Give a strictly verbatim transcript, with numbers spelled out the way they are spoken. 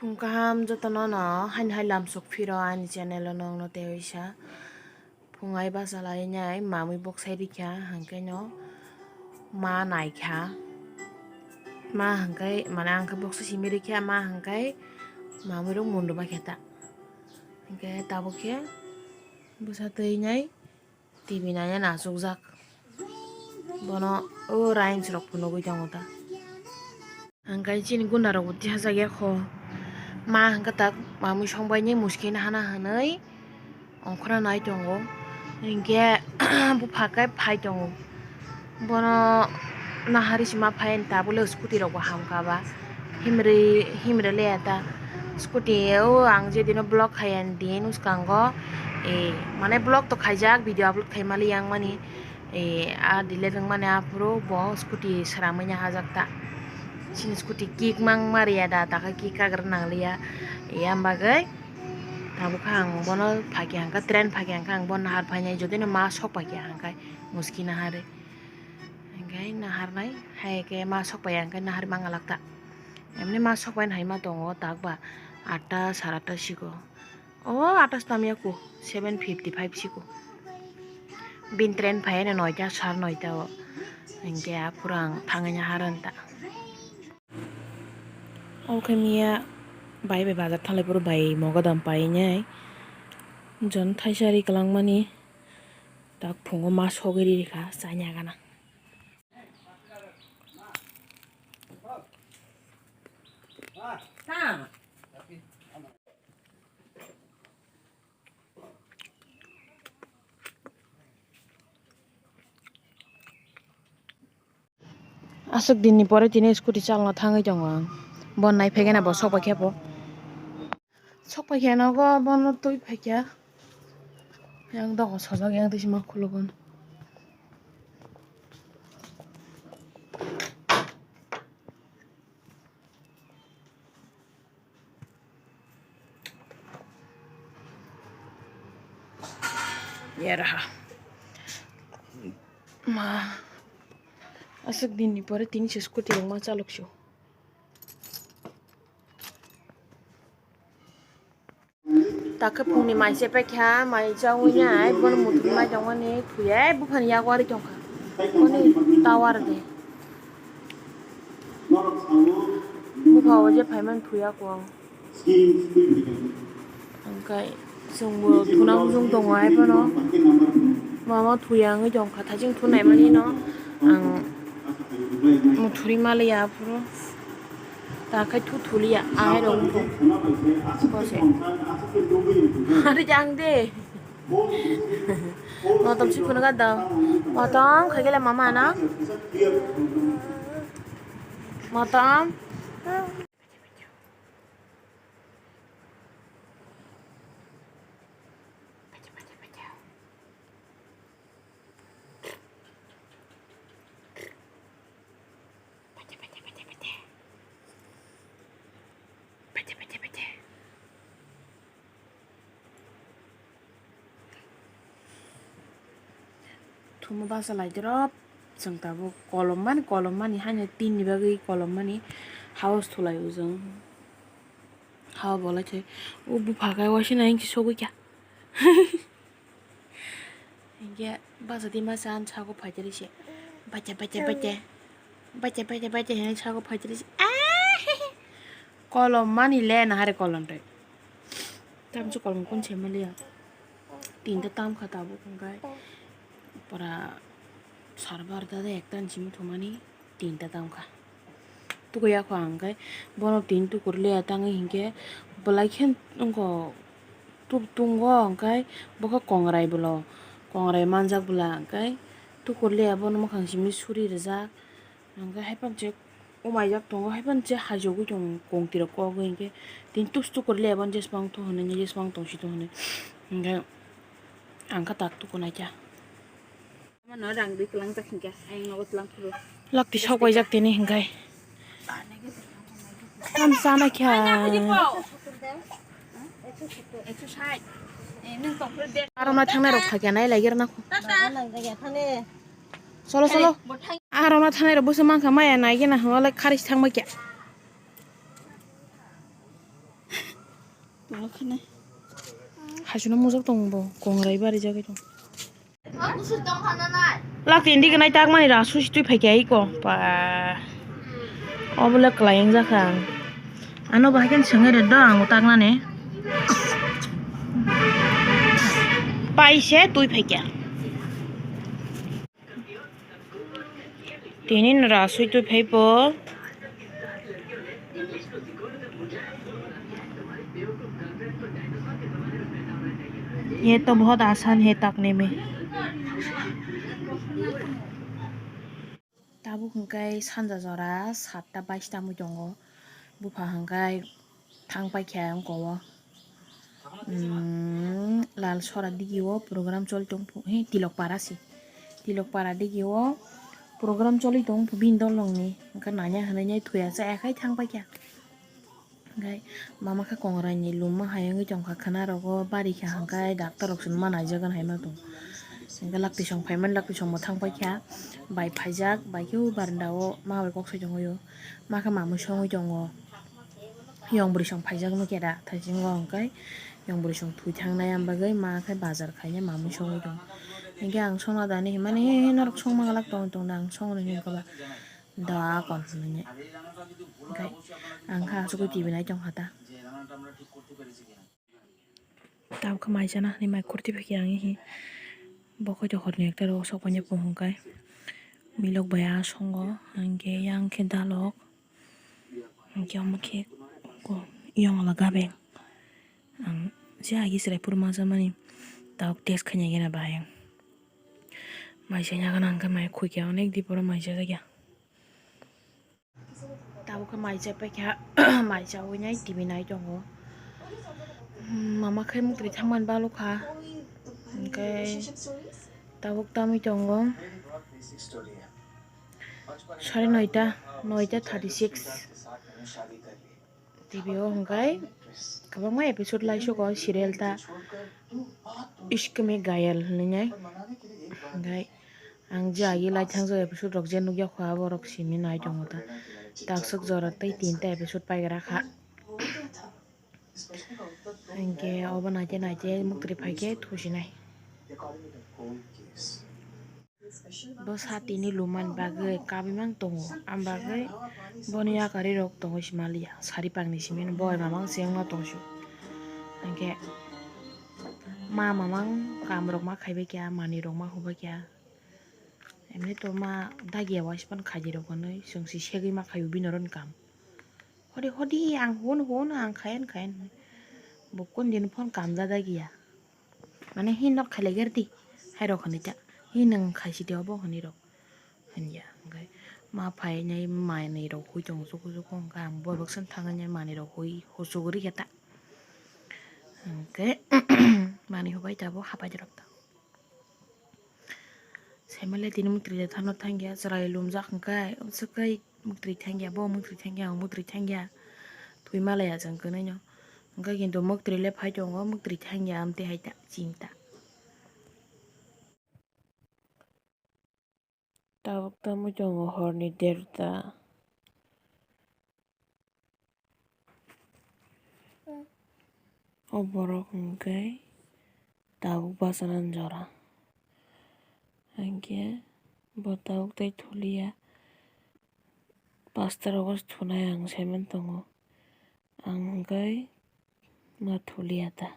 Phung kaham jotono no haini hai lamsok phiro ani channel o nongno tei oisa. Phung ai bachalai nai mamui boksai rikha hwnkhe no ma naikha. Ma hwnkhe mane ang khe boksa simi rikha ma hwnkhe mamui rok mundu baikha ta. Hwnkhe tabuk khe bwsa twi nai. T V naina achukjak. Bono o rhymes rok phunugwi tongo ta. Hwnkhe chini gunda rok bo tisajakya kho. Ma hwnkhe tak mamui songbaini muskhe hana hwnwi ongkhorna nai tongo. Hinkhe bupha khe phai tongo. Bono nahari sima phai tabuk le scooty rok bo hamkha ba. Himri, himri le ta scooty o ang je dino vlog khai ani din uskango, eh, mane vlog to khaijak, video upload khai mali yang mani, eh, a delete wng mani aphuru bo scooty sramwi nahajak ta. Chini scooty kick mang mariya da, taka kick kagra nangliya, eh, yang bagwi tabuk kha ang bono phakya hwnkha, train phakya hwnkha ang bono nahar phainai, jodi no ma sok phakya hwnkha muski nahari. Hwnkhe naharnai, hai khe ma sokpai ya, hwnkhe nahar mangalak ta. Emni ma sokpai hai ma tongo, tak ba atta, sara atta siko. O atta se tamya ku, seven fifty five siko. Bin train phai no noita, sar noita o. Hwnkhe aphuru ang thangwi nahar ta. Omo khe miya bai bai bazar thanglai phuru bai mogodam painai. Jon thaisa ri kwlangmani. Tak phungo ma sogwi rikha chanya gana. Aswk dinni pore tini scooty chalna thangwi tongo ang. Bo nai phegena bo sok bai khe bo. Sok pai khe nogo bono twi phai khe. Yang dogo sojak yang twi sima khulukgo. Yaraha. Ma. Aswk dinni pore tini se scooty rok ma chalok sio. Takhe phungni mai se paikha, mai chawi nai, bono muthungwi mai tongmani thwiya, buphani yago ari tongkha. Boni tower de. Bupha o je phaimani thwiya kho ang. Hwnkhe chwngbo thuna bujung tongo, haiphano mama thwiya wngwi tongkha, thajeng thunai mani no ang muthuri maliya aphuru. Ta khai thu thuliya, ai rok wngkho. Bose. Ari jang de. Motom si phunukha do. Motom khai gele mama na. Motom. Thumo basa lai drop, chwng tabuk kolom mani, kolom mani, haino tinni bagwi kolom mani house thulai o chwng. Hao bolai thai. O bupha kai waisa nai hinsi sogwi kha. Hinkhe bachadi masa ang sago phaitari se. Bacha, bacha, bacha. Bacha, bacha, bacha hinwi sago phaitari se. Ah! Kolom mani le nahare kolom twi. Tamchi kolom kun se maliya. Tinta tamkha tabuk hwnkhai. Pura sar barda de ekta ni simi thumani. Tinta tamkha. Tukuya kho ang khe bono tin tukur le tangwi hinkhe belai khe wngkho tuk tungo hwnkhe bo khe kongrai bwlo kongrai manjak bwla hwnkhe tukur le bono mwkhang simi suri rijak hwnkhe haiphano je umaijak tongo haiphano je hajugwi tongo kongtwirok kogwi hinkhe tin tus tukur le bono jeswk tong hwnwi jeswk tongsi tong hwnwi hinkhe ang khe tak tukunaikha. Mano rang dui tlang jak hinkhe, ayang nogo tlang phuru. Lakti sok bai jak tini hinkhai. Tam sana kya. Ekso sait. Eh, nung tong phuru der. Aro na thangnai rok phakya nai lagi rana ko. Tata. Solo, solo. Bo thang- Aro na thangnai rok boso mangkha maya nai gena hwlai kharis thangma kya. Hachwno mujak tong bo, kongrai barijagwi tong. Lak tindi gwnai takmani ra susi twi phaikha iko. Pa. Obo le kwlai wngjakha ang. Ano bahai khe swngwi rwdo ang taknani. Paise twi phaikha. Tini no ra sui twi phai po. Ye to bahut asan hai takne mein. Tabuk hwnkhe sanja jora satta bais ta wngwi tongo. Bupha hwnkhe thang paikha wngkha o. Umm, Lalsora digi o program choli tong phu-, he, Tilokpara se. Tilokpara digi o program choli tong phu bini dolong ni. Hwnkhe nanya hwnwi nai thuya cha yakhai thang paikha. Hwnkhe mama khe kongrai ni lum ma hai wngwi tongkha khwna rogo bari kha hwnkhe doctor rok se ma naijagan hai ma tong. Hwnkhe laktisong phaimani laktisong bo thang paikha. Bai phaijak, bai khe o baranda o ma bai kok soi tongwi o. Ma khe mamui songwi tongo. Yong bwrwi song phaijak nukya da thaisingo hwnkhe yong bwrwi song thwi thangnai, ang bagwi ma khe bazar khaina mamui songwi tong. Hinkhe ang songna dani hinmani, "He, he, norok songma glak tong tong da, ang songno hinkhe ba da kon," hinwi. Hwnkhe ang khe asugwi T V nai tongkha ta. Tabuk khe mai chana hinwi mai khurti phikya ang hi. Bo khe to horni ekta ro sok painani pohong kai. Milok bai a songo, hwnkhe yang khe dalok. Hwnkhe omo khe ko yong la gabeng. Ang je agi chwrai phuru ma jamani. Tabuk test khaina gena bahai ang. Mai chana gana hwnkhe mai khukya onek di poro mai chajakya. Tabuk khe mai chai paikha, mai chaui nai T V nai tongo. Mama khe muktwi thangmani balukha. Hwnkhe tabuk tamwi tongo. Sare noita, noita thirty six. T V o hwnkhe kwbangma episode laisugo serial ta. Ishq Mein Ghayal hinwi nai. Hwnkhe ang je agi lai thangjak episode rok je nukya kho, abo rok simi nai tongo ta. Takswk jora tei tinta episode paigra kha. Hwnkhe obo naite naite muktwi phaikhe thusinai. Bo satini lumani bagwi kabimang tongo, ang bagwi boni yakarwi rok tongo simaliya, sari pangni simi bo bai mamang se wngma tongsu. Hwnkhe ma mamang kam rok ma khaibai kha, manwi rok ma hubai kha, emni to ma dagiya waispan khaidi rok hinwi chwng se segwi ma khaio bini oro ni kam. Hodi hodi ang hwn hwn ang khayan khayan hwn. Bo kon din phone kam da dagiya. Mane hi nok khailai gerdi. Hai rok hwnwi ta. Hi nwng khaisi de obo hwnwi rok. Hwnya. Hwnkhe ma phainai manwi rok hui tongo chuku chuku hwnkhe ang bo baksa thangwi manwi rok hui huchugwi rikha ta. Hwnkhe manwi hubai ta bo hapai rok ta. Saimale tini muktri de thano thangya, chwrai lumjak hwnkhe, amswk kai muktri thangya, bo muktri thangya, ang muktri thangya, thwi malaya chwng kwnwi no. Hwnkhe kintu muktri le phai tongo, muktri thangya, amtwi hai ta, chimta. Tabuk tamwi tongo horni derta. O borok hwnkhe tabuk bachana jora. Hwnkhe bo tabuk tei thuliya. Pasta rogo thunai ang saiman tongo. Ang hwnkhe ma thuliya ta.